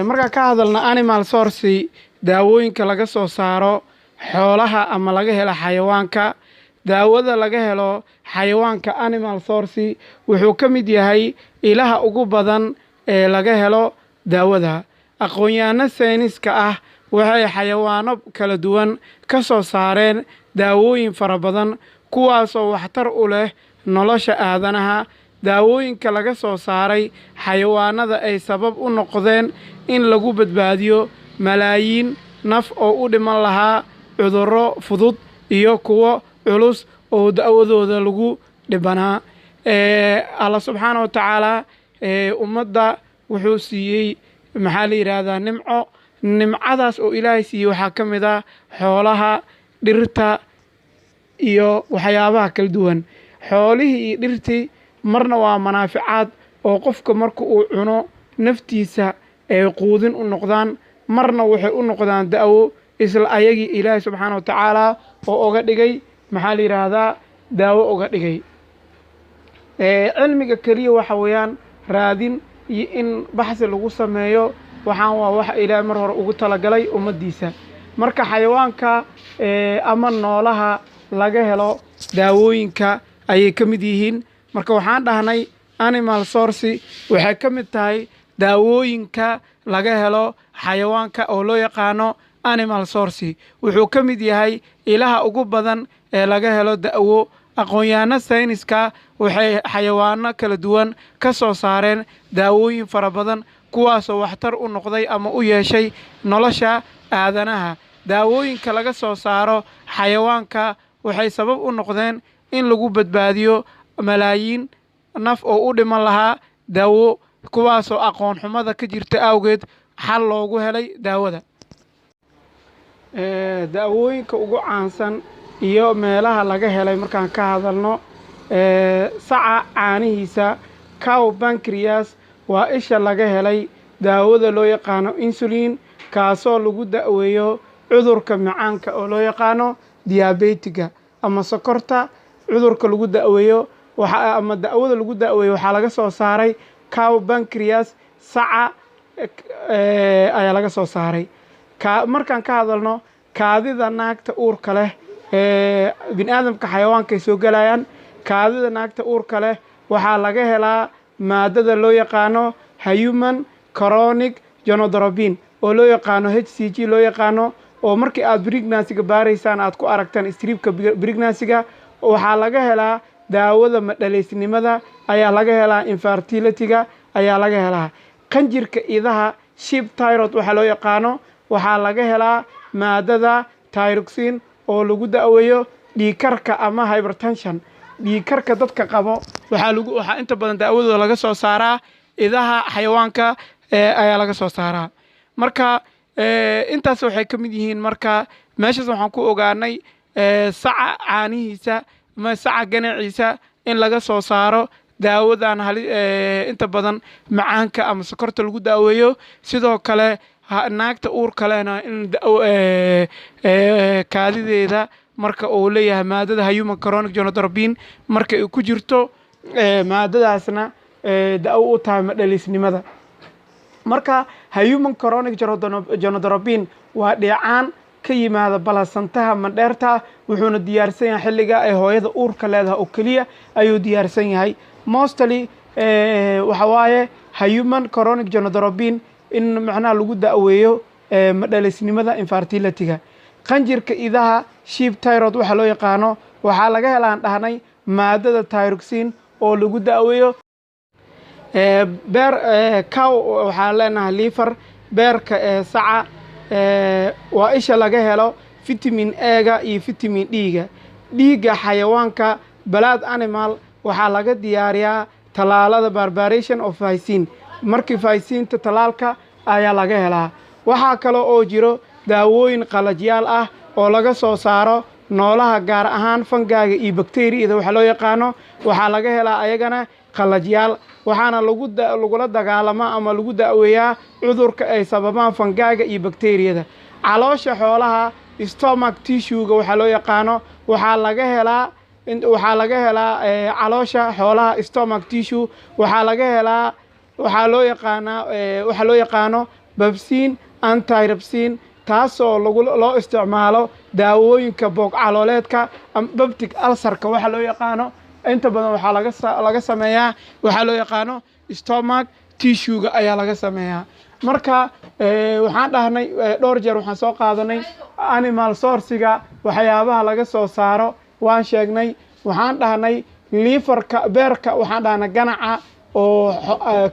Markaan ka hadalno animal source, daawooyinka laga soo saaro xoolaha ama laga helo xayawaanka, daawada laga helo xayawaanka, animal source, wuxuu ka mid yahay ilaha ugu badan ee laga helo daawada. Aqoon-yahano sayniska ah waxay xayawaano kala duwan ka soo saareen daawooyin fara badan, kuwaasoo waxtar u leh nolosha aadanaha. Daawooyinka laga soo saaray xayawaanada ay sabab u noqdeen in lagu badbaadiyo malaayiin naf oo u dhiman lahaa cudurro fudud iyo kuwo culus oo daawadooda lagu dhibanaa. Alla subxaana wa tacaala ummadda wuxuu siiyey, maxaa la yidhaahdaa, nimco. Nimcadaas oo Ilaahay siiyey waxaa ka mid ah xoolaha, dhirta iyo waxyaabaha kala duwan. Xoolihii iyo dhirtii marna waa manaaficaad oo qofka marka uu cuno naftiisa ay quudin u noqdaan, marna waxay u noqdaan daawo, isla ayagii Ilaahay subxaana wa tacaala oo oga dhigay, maxaa la yidhaahdaa, daawo oga dhigay. Cilmiga keliya waxa weeyaan raadin iyo in baxsi lagu sameeyo. Waxaan waa waxa Ilaahay mar hore ugu talagalay ummaddiisa. Marka xayawaanka ama noolaha laga helo daawooyinka ayay ka mid yihiin. Marka waxaan dhahnay animal source waxay ka mid tahay daawooyinka laga helo xayawaanka oo loo yaqaano animal source, wuxuu ka mid yahay ilaha ugu badan ee laga helo da'wo. Aqoon-yahano sayniska waxay xayawaano kala duwan ka soo saareen daawooyin fara badan, kuwaasoo waxtar u noqday ama u yeeshay nolosha aadanaha. Daawooyinka laga soo saaro xayawaanka waxay sabab u noqdeen in lagu badbaadiyo malaayiin naf oo u dhiman lahaa daawo, kuwaasoo aqoon xumada ka jirta awgeed xal loogu helay daawada. Daawooyinka ugu caansan iyo meelaha laga helay markaan ka hadalno, saca caanihiisa, cow pancreas, waa isha laga helay daawada loo yaqaano insulin, kaasoo lagu da'weeyo cudurka macaanka oo loo yaqaano diabetic-ga ama sokorta. Cudurka lagu da'weeyo waxa ama da'wada lagu da'weeyo waxaa laga soo saaray cow pancreas, saca ayaa laga soo saaray. Ka markaan ka hadalno kaadida naagta uurka leh, bini aadamka xayawaanka ay soo gelayaan, kaadida naagta uurka leh waxaa laga helaa maadada loo yaqaano human chorionic gonadotropin oo loo yaqaano HCG loo yaqaano, oo markii aad pregnancy-ga baaraysaan aad ku aragtaan strip-ka pregnancy-ga. Waxaa laga helaa daawada madhalaysnimada ayaa laga helaa, infertility-ga ayaa laga helaa. Qanjirka idaha, sheep thyroid waxaa loo yaqaano, waxaa laga helaa maadada thyroxine oo lagu da'weeyo dhiigkarka ama hypertension. Dhiigkarka dadka qabo waxaa inta badan daawadooda laga soo saaraa idaha, xayawaanka ayaa laga soo saaraa. Marka intaas waxay ka mid yihiin. Marka meeshaas waxaan ku ogaanay saca caanihiisa ama saca ganaciisa in laga soo saaro daawadan inta badan macaanka ama sokorta lagu daaweeyo. Sidoo kale naagta uurka lehna in kaadideeda marka uu leeyahay maadada human chorionic gonadotropin marka ay ku jirto, maadadaasna daawo u tahay madhaliisnimada. Marka human chorionic gonadotropin waa dheecaan ka yimaada placenta-ha mandheerta, wuxuuna diyaarsan yahay xilliga ay hooyada uurka leedahay oo keliya ayuu diyaarsan yahay. Mostly waxa waaye human chorionic gonadotropin in macnaha lagu daaweeyo madhalisnimada, infertility-ga. Qanjirka idaha, sheep thyroid waxaa loo yaqaano, waxaa laga helaan dhahnay maadada thyroxine oo lagu daaweeyo beer. Cow waxaan leenahay liver, beerka ee saca, waa isha laga helo vitamin A-ga iyo vitamin D-ga. Dhiigga xayawaanka, blood animal, waxaa laga diyaariyaa tallaalada, preparation of vaccine. Markii vaccine-ta tallaalka ayaa laga helaa. Waxaa kale oo jiro daawooyin qalajyaal ah oo laga soo saaro noolaha, gaar ahaan fungi-ga iyo bacteriyada waxaa loo yaqaano. Waxaa laga helaa ayagana qalajyaal, waxaana lagu lagula dagaalamaa ama lagu daaweeyaa cudurka ay sababaan fungi-ga iyo bacteriyada. Caloosha xoolaha, stomach tissue-ga waxaa loo yaqaano, waxaa laga helaa caloosha xoolaha, stomach tissue, waxaa laga helaa waxaa loo yaqaanaa waxaa loo yaqaano Pepsin and trypsin, taasoo lagu loo isticmaalo daawooyinka boog calooleedka, peptic ulcerka waxa loo yaqaano. Inta badan waxaa laga sameeyaa waxaa loo yaqaano stomach tissuega ayaa laga sameeyaa. Marka waxaan dhahnay dhowr jeer, waxaan soo qaadanay animal sourcega, waxyaabaha laga soo saaro waan sheegnay. Waxaan dhahnay liverka, beerka, waxaan dhahnay ganaca oo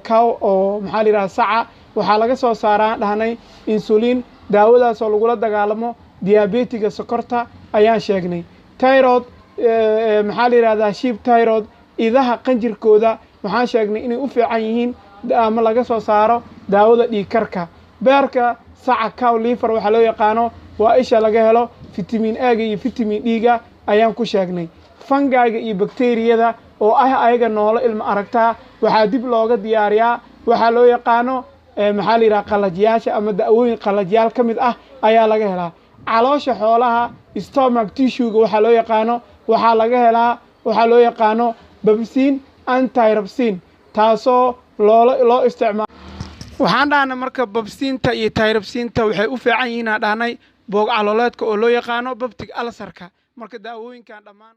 cow oo maxaa la yidhaha saca waxaa laga soo saaraa dhahnay insulin, daawadaasoo lagula dagaalamo diabetiga, sokorta ayaan sheegnay. Thyroid, maxaa la yidhahdaa, sheep thyroid, idaha qanjirkooda waxaan sheegnay inay u fiican yihiin ama laga soo saaro daawada dhiigkarka. Beerka saca, cow liver waxaa loo yaqaano, waa isha laga helo vitamin A-ga iyo vitamin D-ga ayaan ku sheegnay. Fungiga iyo bacteriyada oo ah ayaga noolo ilma aragtaa waxaa dib looga diyaariyaa waxaa loo yaqaano, maxaa la yidhaha, qalajiyaasha ama da'wooyin qalajyaal ka mid ah ayaa laga helaa. Caloosha xoolaha, stomach tissuega waxaa loo yaqaano, waxaa laga helaa waxaa loo yaqaano pepsin and trypsin, taasoo loo isticmaalo. Waxaan dhahnay marka pepsinta iyo trypsinta waxay u fiican yihiin aan dhahnay boog calooleedka oo loo yaqaano peptic ulcerka. Marka daawooyinkan dhammaan